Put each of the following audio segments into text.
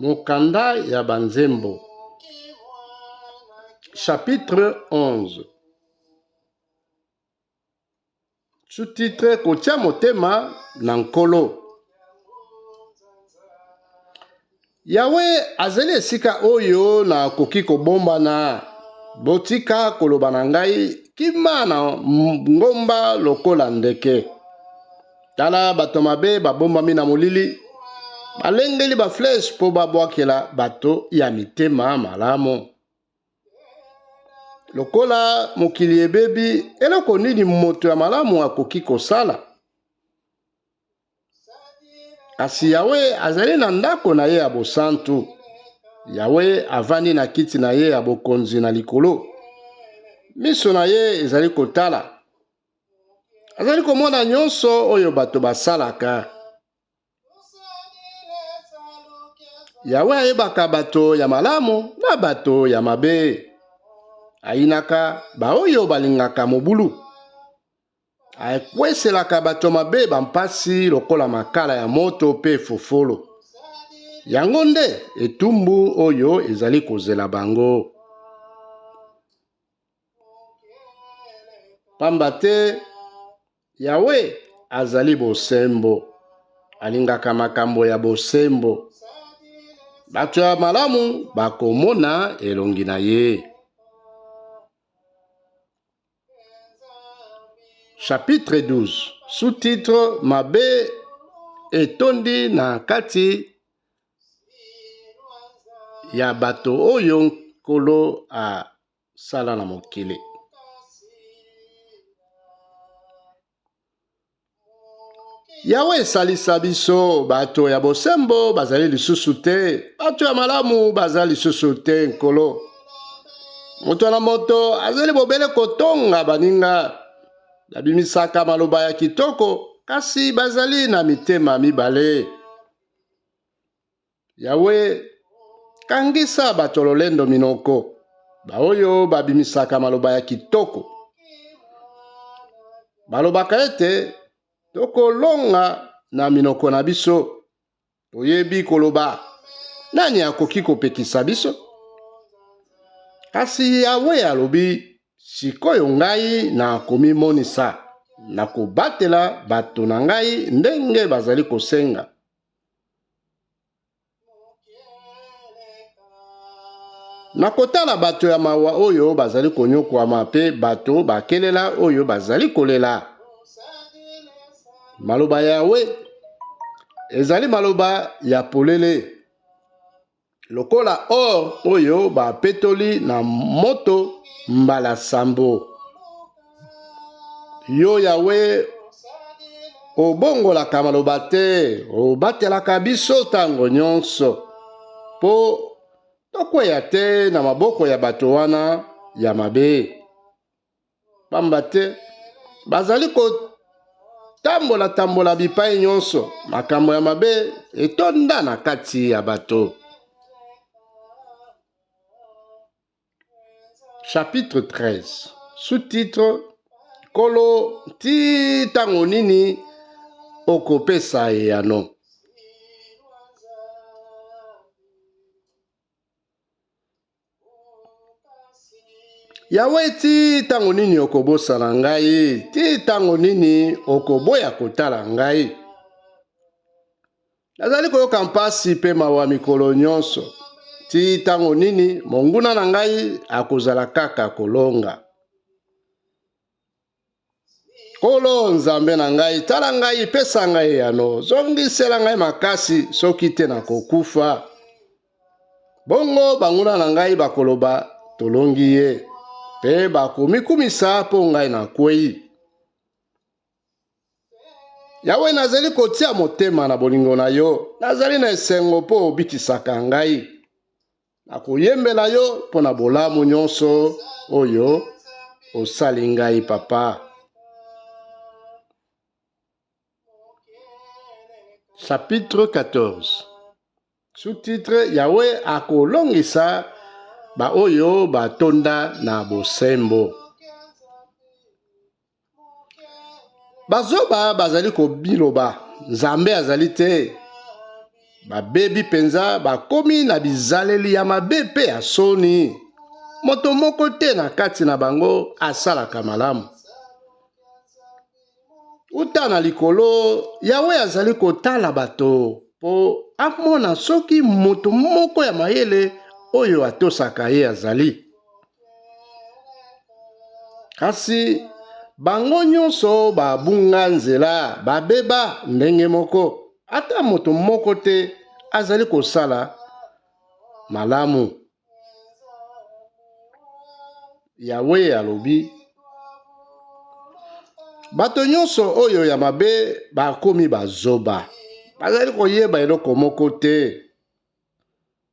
Mokanda ya Banzembo, chapitre 11. Sous-titre Kotia motema na Nkolo. Yawe azali esika oyo nakoki kobombana. Botika koloba na ngai, kima na ngomba lokola ndeke. Tala bato mabe babombami na molili, balengeli ba flèche mpo babwakela bato ya mitema malamu. Lokola mokili ebebi, eloko nini moto ya malamu akoki kosala? Kasi Yawe azali na ndako na ye ya bosantu. Yawe avandi na kiti na ye ya bokonzi na likolo. Miso na ye ezali kotala. Azali komona nyonso oyo bato basalaka. Yawe ayebaka bato ya malamu na bato ya mabe. Ayinaka baoyo balingaka mobulu. Akweselaka bato mabe bampasi lokola makala ya moto mpe fofolo. Yango nde etumbu oyo ezali kozela bango. Pamba te Yawe azali bosembo, alingaka makambo ya bosembo. Bato ya malamu bakomona elongi na ye. Chapitre 12 sous-titre Mabe etondi na kati ya bato oyo Nkolo asala na mokili. Yawe salisa biso, bato ya bosembo bazali lisusu te, bato ya malamu bazali lisusu te, Nkolo. Moto na moto azali bobele kotonga baninga, babimisaka maloba ya kitoko, kasi bazali na mitema mibale. Yawe, kangisa bato lolendo minoko, baoyo babimisaka maloba ya kitoko. Balobaka ete tokolonga na minoko na biso, toyebi koloba, nani akoki kopekisa biso? Kasi Yawe alobi, sikoyo ngai nakomimonisa, nakobatela bato na ngai ndenge bazali kosenga. Nakotala bato ya mawa oyo bazali konyokwama mpe bato bakelela oyo bazali kolela. Maloba ya Yawe ezali maloba ya polele lokola or oyo bapetoli na moto mbala sambo. Yo Yawe obongolaka maloba te, obatelaka biso ntango nyonso, mpo tokweya te na maboko ya bato wana ya mabe. Pamba te bazali kotambola-tambola bipai nyonso, makambo ya mabe etonda na kati ya bato. Chapitre 13 Sous-titre Nkolo, tii ntango nini okopesa eyano? Yawe, tii ntango nini okobosana ngai? Tii ntango nini okoboya kotala ngai? Nazali koyoka mpasi mpe mawa mikolo nyonso. Tii ntango nini monguna na ngai akozala kaka kolonga? Nkolo Nzambe na ngai, tala ngai, pesa ngai eyano, zongisela ngai makasi, soki te nakokufa. Bongo banguna na ngai bakoloba, tolongi ye, mpe bakomikumisa mpo ngai nakwei. Yawe, nazali kotia motema na bolingo na yo, nazali na esengo mpo obikisaka ngai. Nakoyembela yo mpo na bolamu nyonso oyo osali ngai, Papa. Chapitre 14 Sous-titre Yawe akolongisa baoyo batonda na bosembo. Bazoba bazali kobiloba, Nzambe azali te. Babebi mpenza, bakomi na bizaleli ya mabe mpe ya soni. Moto moko te na kati na bango asalaka malamu. Uta na likolo, Yawe azali kotala bato mpo amona soki moto moko ya mayele oyo atosaka ye azali. Kasi bango nyonso babunga nzela, babeba ndenge moko. Ata moto moko te azali kosala malamu. Yawe alobi, Bato nyonso oyo ya mabe bakomi bazoba, bazali koyeba eloko moko te.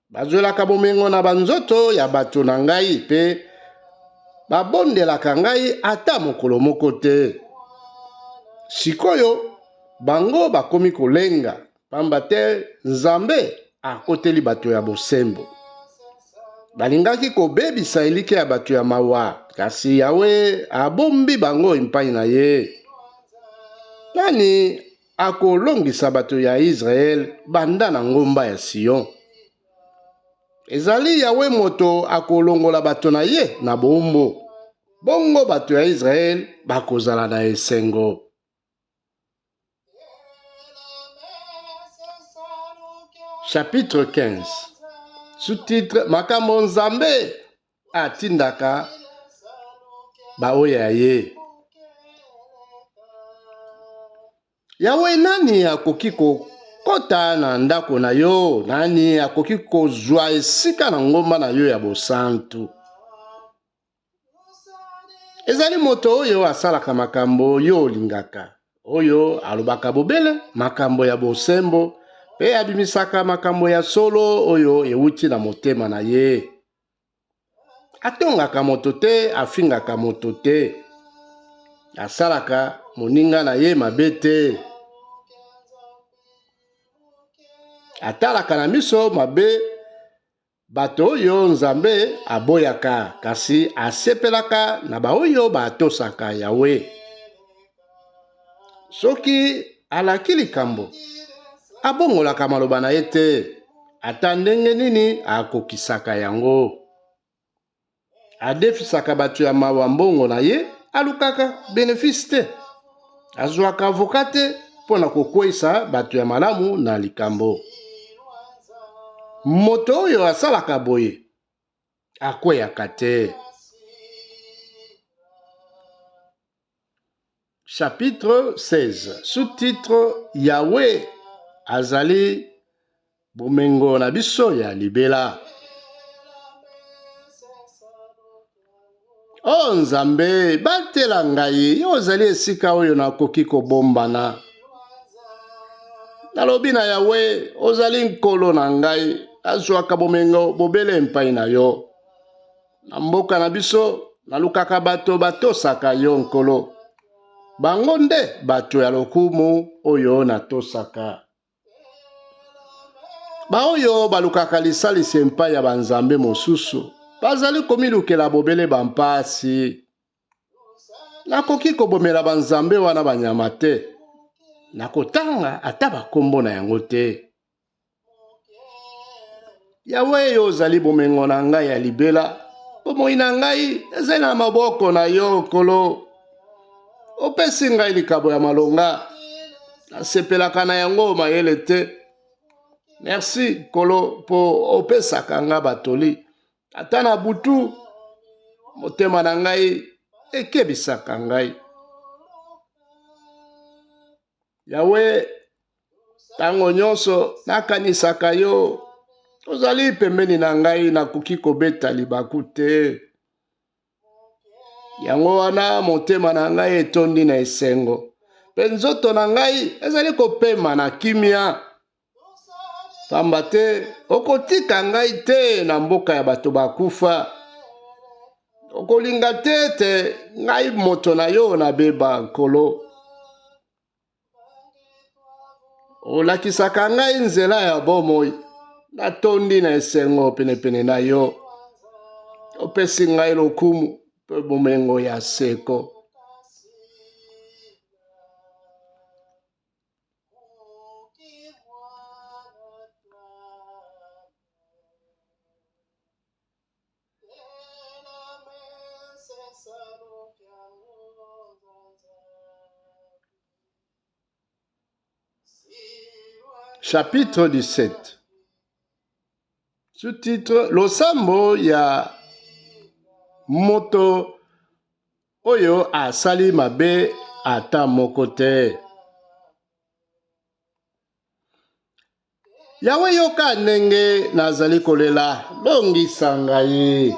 Bazwelaka bomengo na banzoto ya bato na ngai mpe babondelaka ngai ata mokolo moko te. Sikoyo bango bakomi kolenga, pamba te Nzambe akoteli bato ya bosembo. Balingaki kobebisa elikya ya bato ya mawa, kasi Yawe abombi bango epai na ye. Nani akolongisa bato ya Yisraele banda na ngomba ya Sion? Ezali Yawe moto akolongola bato na ye na boombo, bongo bato ya Yisraele bakozala na esengo. Chapitre 15 Sous-titre Makambo Nzambe atindaka baoyo ya ye. Yawe, nani akoki kokota na ndako na yo? Nani akoki kozwa esika na ngomba na yo ya bosantu? Ezali moto oyo asalaka makambo yo olingaka, oyo alobaka bobele makambo ya bosembo mpe abimisaka makambo ya solo oyo euti na motema na ye. Atongaka moto te, afingaka moto te, asalaka moninga na ye mabe te, atalaka na miso mabe bato oyo Nzambe aboyaka, kasi asepelaka na baoyo batosaka Yawe. Soki alaki likambo, abongolaka maloba na ye te, ata ndenge nini akokisaka yango. Adefisaka bato ya mawa mbongo na ye, alukaka benefisi te, azwaka avoka te mpo na kokweisa bato ya malamu na likambo. Moto oyo asalaka boye akweyaka te. Chapitre 16 sous-titre Yahweh azali bomengo na biso ya libela. O Nzambe, batela ngai, yo ozali esika oyo nakoki kobombana. Nalobi na Yawe, ozali Nkolo na ngai, nazwaka bomengo bobele epai na yo. Na mboka na biso, nalukaka bato batosaka yo, Nkolo. Bango nde bato ya lokumu oyo natosaka. Baoyo balukaka lisalisi epai ya banzambe mosusu bazali komilukela bobele bampasi. Nakoki kobomela banzambe wana banyama te, nakotanga ata bakombo na yango te. Yawe, yo ozali bomengo na ngai ya libela, bomoi na ngai ezali na maboko na yo, Nkolo. Opesi ngai likabo ya malonga, nasepelaka na yango mayele te. Merci Nkolo, mpo opesaka nga batoli ata na butu, motema na ngai ekebisaka ngai. Yawe, ntango nyonso nakanisaka yo, ozali pembeni na ngai, nakoki kobeta libaku te. Yango wana motema na ngai etondi na esengo, mpe nzoto na ngai ezali kopema na kimia, pamba te okotika ngai te na mboka ya bato bakufa. Okolinga te ete ngai moto na yo nabeba, Nkolo. Olakisaka ngai nzela ya bomoi, natondi na esengo penepene na yo. Opesi ngai lokumu mpe bomengo ya seko. Chapitre 17. Sous-titre Losambo ya moto oyo asali mabe ata moko te. Yawe, yoka ndenge nazali kolela, longisa ngai.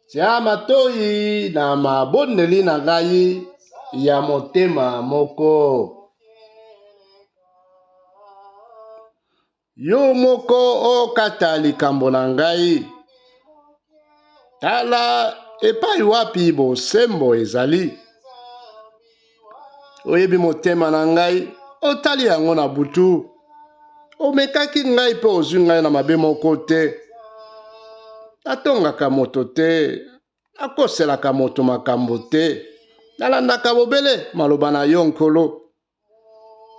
Tia matoi na mabondeli na ngai ya motema moko. Yo moko okata likambo na ngai. Tala epai wapi bosembo ezali. Oyebi motema na ngai, otali yango na butu. Omekaki ngai mpe ozwi ngai na mabe moko te. Natongaka moto te, nakoselaka moto makambo te. Nalandaka bobele maloba na yo, Nkolo.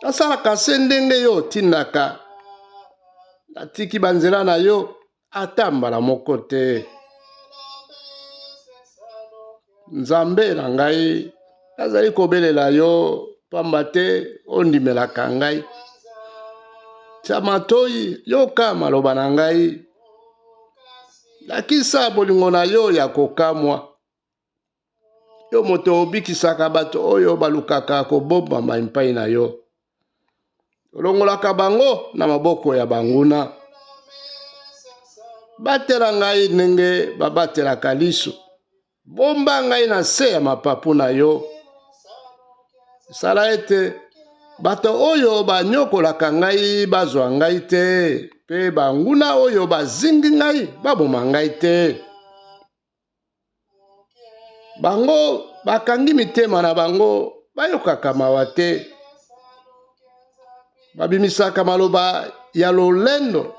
Nasalaka se ndenge yo otindaka. Natiki banzela na yo ata mbala moko te. Nzambe na ngai, nazali kobelela yo pamba te ondimelaka ngai. Tia matoi, yoka maloba na ngai. Lakisa bolingo na yo ya kokamwa. Yo moto obikisaka bato oyo balukaka kobombama epai na yo. Olongolaka bango na maboko ya banguna. Batela ngai ndenge babatelaka liso. Bomba ngai na se ya mapapu na yo. Sala ete bato oyo banyokolaka ngai bazwa ngai te, mpe banguna oyo bazingi ngai baboma ngai te. Bango bakangi mitema na bango, bayokaka mawa te. Babimisaka maloba ya lolendo,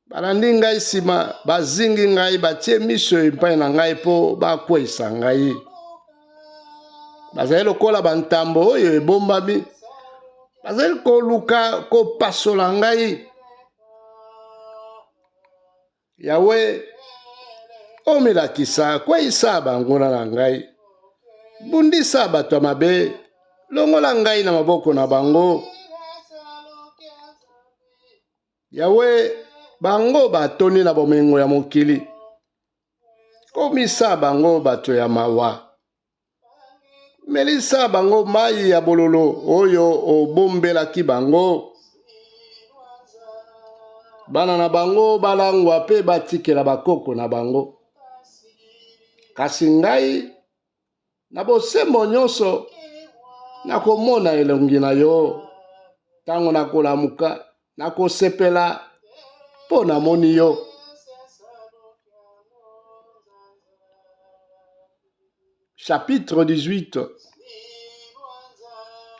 balandi ngai nsima, bazingi ngai, batie miso epai na ngai mpo bakweisa ngai. Bazali lokola bantambo oyo ebombami, bazali koluka kopasola ngai. Yawe, omilakisa, kweyisa banguna na ngai, bundisa bato ya mabe, longola ngai na maboko na bango. Yawe, bango batondi na bomengo ya mokili, komisa bango bato ya mawa. Melisa bango mai ya bololo oyo obombelaki bango. Bana na bango balangwa mpe batikela bakoko na bango. Kasi ngai, na bosembo nyonso, nakomona elongi na yo. Ntango nakolamuka, nakosepela mpo namoni yo. Chapitre 18.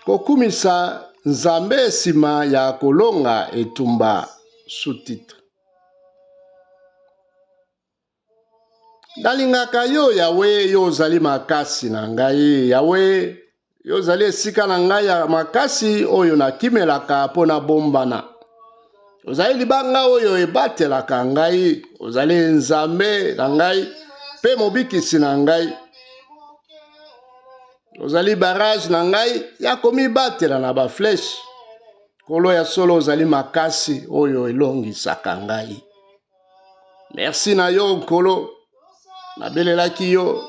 Kokumisa Nzambe nsima ya kolonga etumba. Sous-titre. Nalingaka yo, Yawe, yo ozali makasi na ngai. Yawe, yo ozali esika na ngai ya makasi oyo nakimelaka mpo nabombana. Ozali libanga oyo ebatelaka ngai, ozali Nzambe na ngai mpe mobikisi na ngai. Ozali barrage na ngai ya komibatela na bafleshe. Nkolo ya solo, ozali makasi oyo elongisaka ngai. Merci na yo Nkolo, nabelelaki yo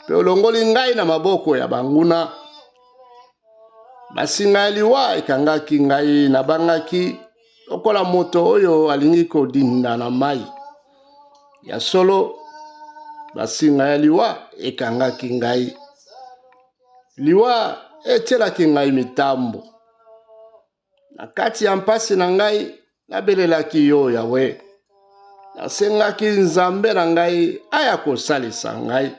mpe olongoli ngai na maboko ya banguna. Basinga ya liwa ekangaki ngai, nabangaki lokola moto oyo alingi kodinda na mai. Ya solo, basinga ya liwa ekangaki ngai, liwa etielaki ngai mitambo. Na kati ya mpasi na ngai, nabelelaki yo, Yawe. Nasengaki Nzambe na ngai aya kosalisa ngai.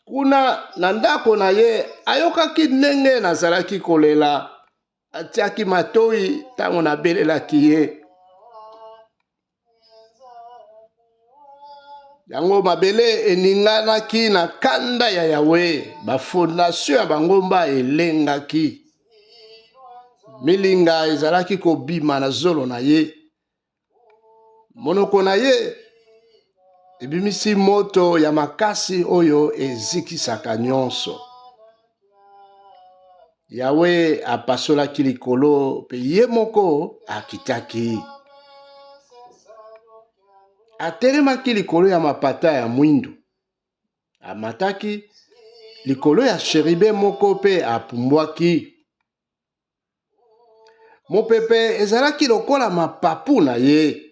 Kuna na ndako na ye, ayokaki ndenge nazalaki kolela, atiaki matoi ntango nabelelaki ye. Yango mabele eninganaki na kanda ya Yawe, bafondasio ya bangomba elengaki. Milinga ezalaki kobima na zolo na ye, monoko na ye ebimisi moto ya makasi oyo ezikisaka nyonso. Yawe apasolaki likolo mpe ye moko akitaki. Atelemaki likolo ya mapata ya mwindu. Amataki likolo ya sheribe moko mpe apumbwaki. Mopepe ezalaki lokola mapapu na ye.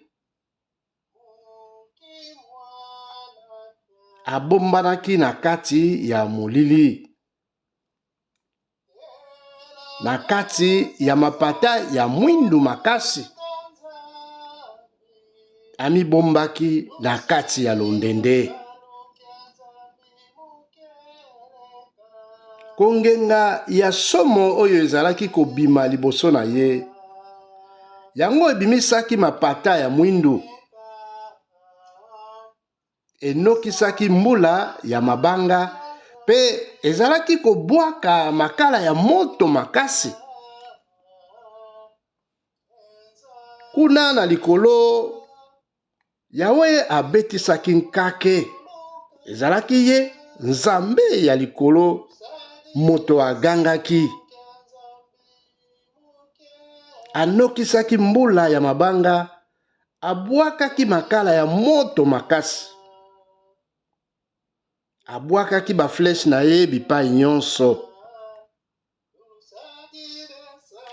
Abombanaki na kati ya molili, na kati ya mapata ya mwindu makasi. Amibombaki na kati ya londende. Kongenga ya somo oyo ezalaki kobima liboso na ye, yango ebimisaki mapata ya mwindu, enokisaki mbula ya mabanga mpe ezalaki kobwaka makala ya moto makasi. Kuna na likolo, Yawe abetisaki nkake. Ezalaki ye, Nzambe ya likolo, moto agangaki. Anokisaki mbula ya mabanga, abwakaki makala ya moto makasi. Abwakaki bafleshe na ye bipai nyonso.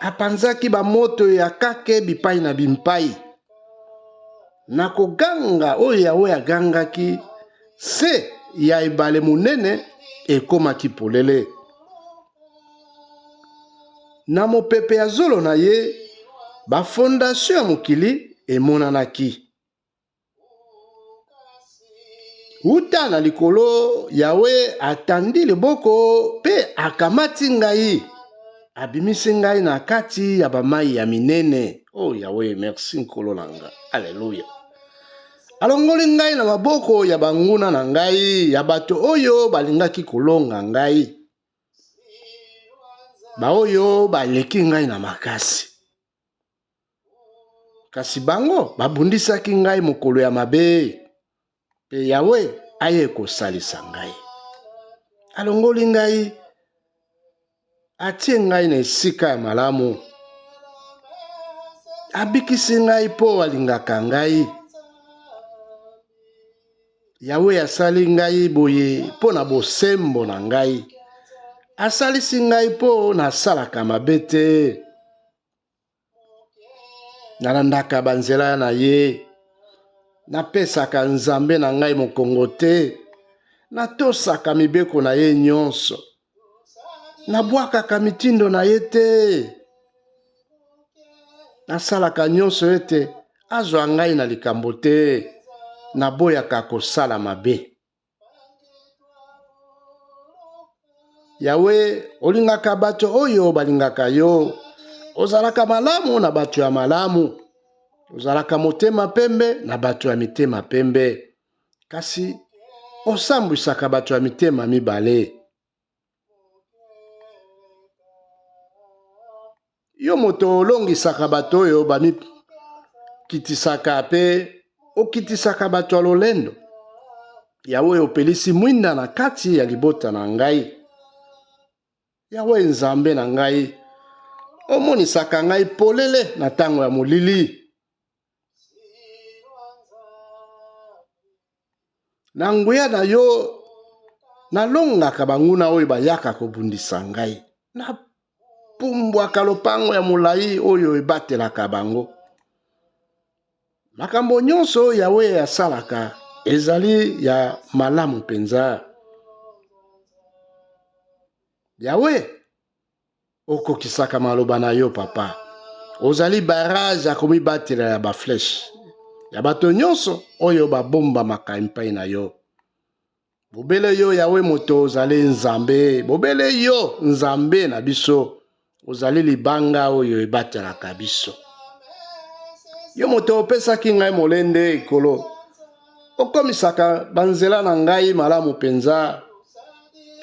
Apanzaki bamoto ya kake bipai na bimpai. Na koganga oyo Yawe agangaki, se ya ebale monene ekomaki polele. Na mopepe ya zolo na ye, bafondasio ya mokili emonanaki. Wuta na likolo, Yawe atandi loboko mpe akamati ngai, abimisi ngai na kati ya bamai ya minene. Oh Yawe, merci Nkolo na nga. Aleluya. Alongoli ngai na maboko ya banguna na ngai, ya bato oyo balingaki kolonga ngai, baoyo baleki ngai na makasi. Kasi bango babundisaki ngai mokolo ya mabe, mpe Yawe aye kosalisa ngai. Alongoli ngai, atie ngai na esika ya malamu, abikisi ngai mpo alingaka ngai. Yawe asali ngai boye mpo na bosembo na ngai, asalisi ngai mpo nasalaka mabe te. Nalandaka banzela na ye, napesaka Nzambe na ngai mokongo te, natosaka mibeko na ye nyonso, nabwakaka mitindo na ye te, nasalaka nyonso ete azwa ngai na likambo te, naboyaka kosala mabe. Yawe, olingaka bato oyo balingaka yo. Ozalaka malamu na bato ya malamu. Ozalaka motema pembe na bato ya mitema pembe. Kasi osambwisaka bato ya mitema mibale. Yo moto olongisaka bato oyo bamikitisaka mpe okitisaka bato ya lolendo. Yawe, opelisi mwinda na kati ya libota na ngai. Yawe Nzambe na ngai, omonisaka ngai polele na ntango ya molili. Na nguya na yo nalongaka banguna oyo bayaka kobundisa ngai. Napumbwaka lopango ya molai oyo ebatelaka bango. Makambo nyonso oyo Yawe asalaka ezali ya malamu mpenza. Yawe, okokisaka maloba na yo papa. Ozali barrage ya komibatela ya bafleshe ya bato nyonso oyo babombamaka epai na yo. Bobele yo Yawe moto ozali Nzambe, bobele yo Nzambe na biso, ozali libanga oyo ebatelaka biso. Yo moto opesaki ngai molende ekolo, okomisaka banzela na ngai malamu mpenza,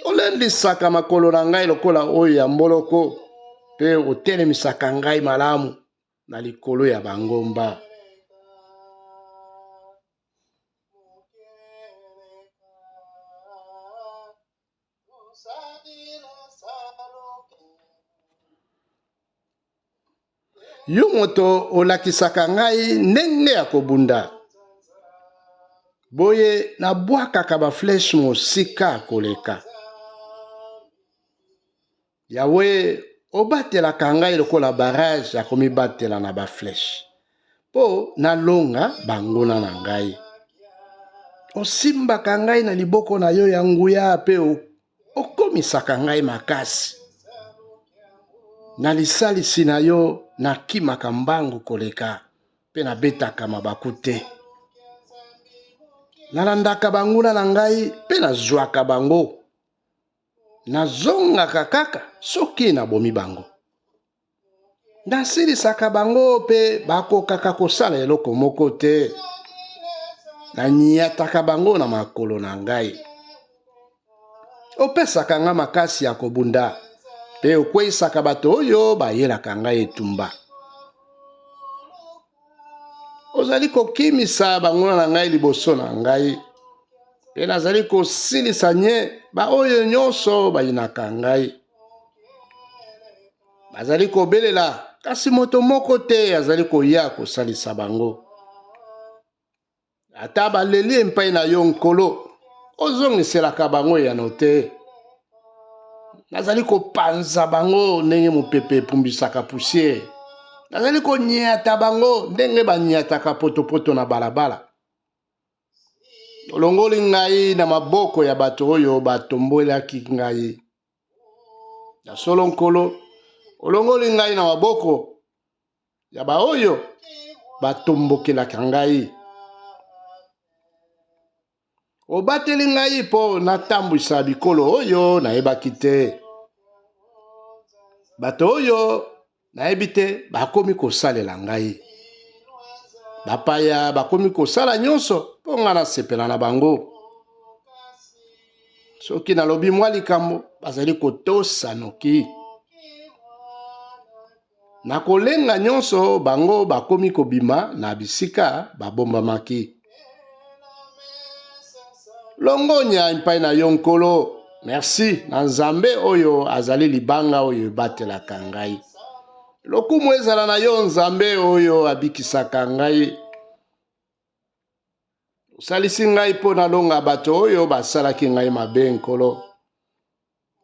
olendisaka makolo na ngai lokola oyo ya mboloko, mpe otelemisaka ngai malamu na likolo ya bangomba. Yo moto olakisaka ngai ndenge ya kobunda. Boye nabwakaka bafleshe mosika koleka. Yawe, obatelaka ngai lokola barrage ya komibatela na bafleshe, mpo nalonga banguna na ngai. Osimbaka ngai na liboko na yo ya nguya mpe okomisaka ngai makasi. Na lisalisi na yo nakimaka mbangu koleka mpe nabetaka mabaku te. Nalandaka banguna na ngai mpe nazwaka bango. Nazongaka kaka soki nabomi bango. Nasilisaka bango mpe bakokaka kosala eloko moko te. Nanyataka bango na makolo na ngai. Opesaka ngai makasi ya kobunda mpe okweisaka bato oyo bayelaka ngai etumba. Ozali kokimisa banguna na ngai liboso na ngai, mpe nazali kosilisa nye baoyo nyonso bayinaka ngai. Bazali kobelela, kasi moto moko te azali koya kosalisa bango. Ata baleli epai na yo, Nkolo, ozongiselaka bango eyano te. Nazali kopanza bango ndenge mopepe epumbisaka pusiere. Nazali konyata bango ndenge banyataka potopoto na balabala. Olongoli ngai na maboko ya bato oyo batombwelaki ngai. Ya solo, Nkolo, olongoli ngai na maboko ya baoyo batombokelaka ngai. Obateli ngai mpo natambwisa bikolo oyo nayebaki te. Bato oyo nayebi te bakomi kosalela ngai. Bapaya bakomi kosala nyonso mpo ngai nasepela na bango. Soki nalobi mwa likambo, bazali kotosa noki. Na kolenga nyonso, bango bakomi kobima na bisika babombamaki. Longonya epai na yo, Nkolo. Merci na Nzambe oyo azali libanga oyo ebatelaka ngai. Lokumu ezala na yo, Nzambe oyo abikisaka ngai. Osalisi ngai mpo nalonga bato oyo basalaki ngai mabe, Nkolo.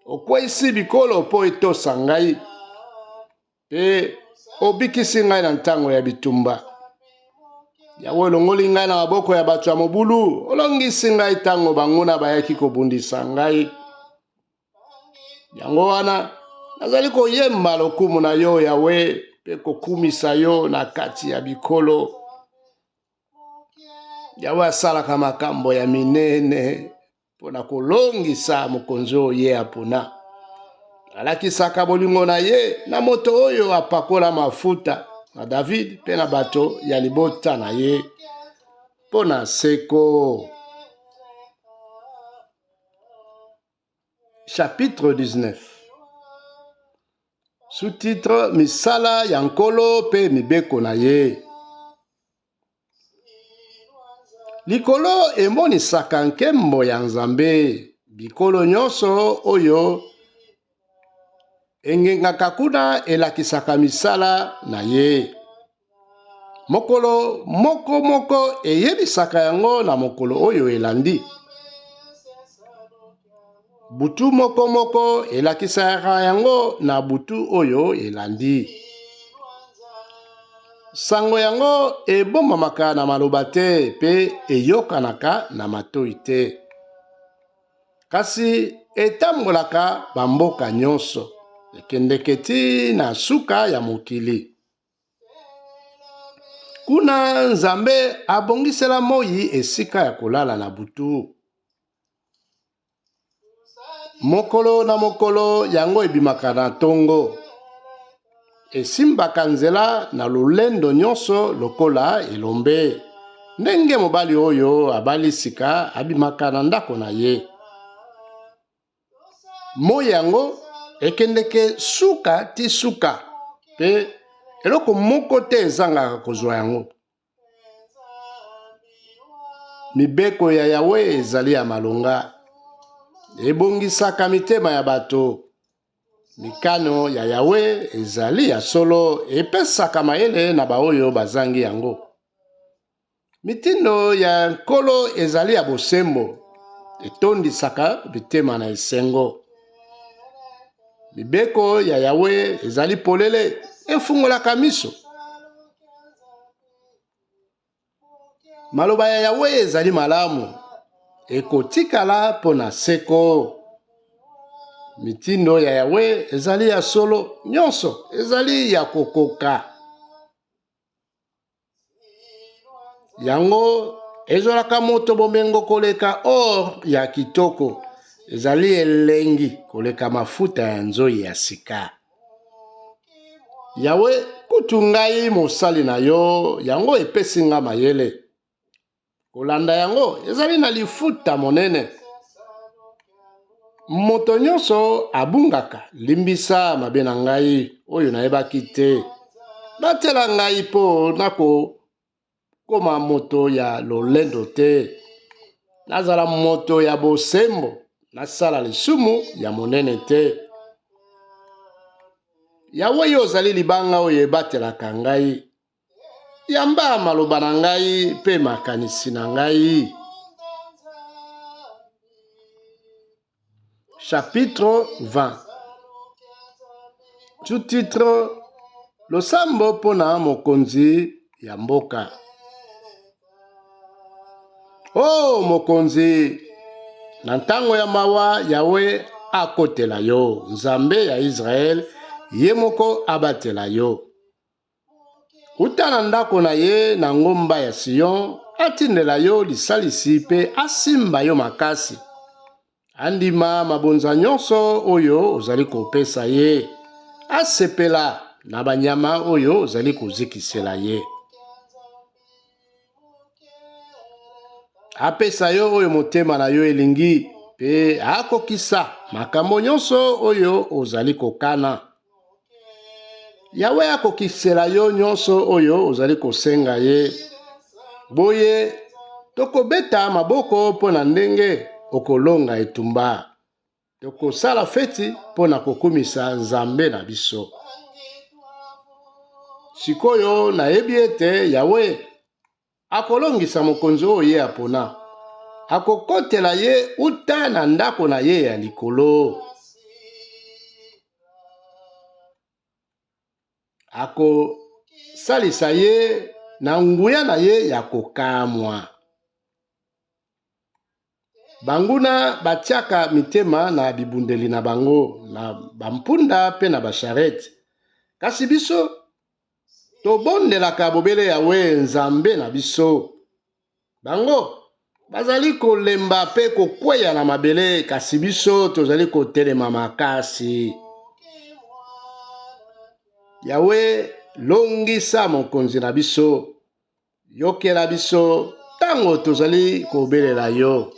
Okweisi bikolo mpo etosa ngai, mpe obikisi ngai na ntango ya bitumba. Yawe, olongoli ngai na maboko ya bato ya mobulu, olongisi ngai ntango banguna bayaki kobundisa ngai. Yango wana nazali koyemba lokumu na yo, Yawe, mpe kokumisa yo na kati ya bikolo. Yawe asalaka makambo ya minene mpo na kolongisa mokonzi oyo ye apona. Alakisaka bolingo na ye na moto oyo apakola mafuta, na David mpe na bato ya libota na ye mpo na seko. Chapitre 19. Sous-titre: Misala ya Nkolo mpe mibeko na ye. Likolo emonisaka nkembo ya Nzambe, bikolo nyonso oyo engengaka kuna elakisaka misala na ye. Mokolo moko moko eyebisaka yango na mokolo oyo elandi. Butu moko moko elakisaka yango na butu oyo elandi. Sango yango ebombamaka na maloba te mpe eyokanaka na matoi te. Kasi etambolaka bamboka nyonso, ekendeke tii na suka ya mokili. Kuna Nzambe abongisela moi esika ya kolala na butu. Mokolo na mokolo yango ebimaka na ntongo, esimbaka nzela na lolendo nyonso lokola elombe, ndenge mobali oyo abali sika abimaka na ndako na ye. Moi yango ekendeke suka ti suka, mpe eloko moko te ezangaka kozwa yango. Mibeko ya Yawe ezali ya malonga, ebongisaka mitema ya bato. Mikano ya Yawe ezali ya solo, epesaka mayele na baoyo bazangi yango. Mitindo ya Nkolo ezali ya bosembo, etondisaka mitema na esengo. Mibeko ya Yawe ezali polele, efungolaka miso. Maloba ya Yawe ezali malamu, ekotikala mpo na seko. Mitindo ya Yawe ezali ya solo, nyonso ezali ya kokoka. Yango ezwalaka moto bomengo koleka or ya kitoko, ezali elengi koleka mafuta ya nzoi ya sika. Yawe, kutu ngai mosali na yo, yango epesi nga mayele. Kolanda yango ezali na lifuta monene. Moto nyonso abungaka, limbisa mabe na ngai oyo nayebaki te. Batela ngai mpo nakokoma moto ya lolendo te. Nazala moto ya bosembo, nasala lisumu ya monene te. Yawe, yo ozali libanga oyo ebatelaka ngai. Yamba maloba na ngai mpe makanisi na ngai. Chapitre 20. Sous-titre: Losambo mpo na mokonzi ya mboka. O mokonzi, na ntango ya mawa, Yawe akotela yo, Nzambe ya Israele ye moko abatela yo. Uta na ndako na ye na ngomba ya Sion, atindela yo lisalisi mpe asimba yo makasi. Andima mabonza nyonso oyo ozali kopesa ye, asepela na banyama oyo ozali kozikisela ye. Apesa yo oyo motema na yo elingi mpe akokisa makambo nyonso oyo ozali kokana. Yawe akokisela yo nyonso oyo ozali kosenga ye. Boye tokobeta maboko mpo na ndenge okolonga etumba. Tokosala feti mpo na kokumisa Nzambe na biso. Sikoyo nayebi ete Yawe akolongisa mokonzi oyo ye apona. Akokotela ye uta na ndako na ye ya likolo. Akosalisa ye na nguya na ye ya kokamwa. Banguna batiaka mitema na bibundeli na bango, na bampunda mpe na basharete, kasi biso tobondelaka bobele Yawe Nzambe na biso. Bango bazali kolemba mpe kokweya na mabele, kasi biso tozali kotelema makasi. Yawe, longisa mokonzi na biso, Yokela biso ntango tozali kobelela yo.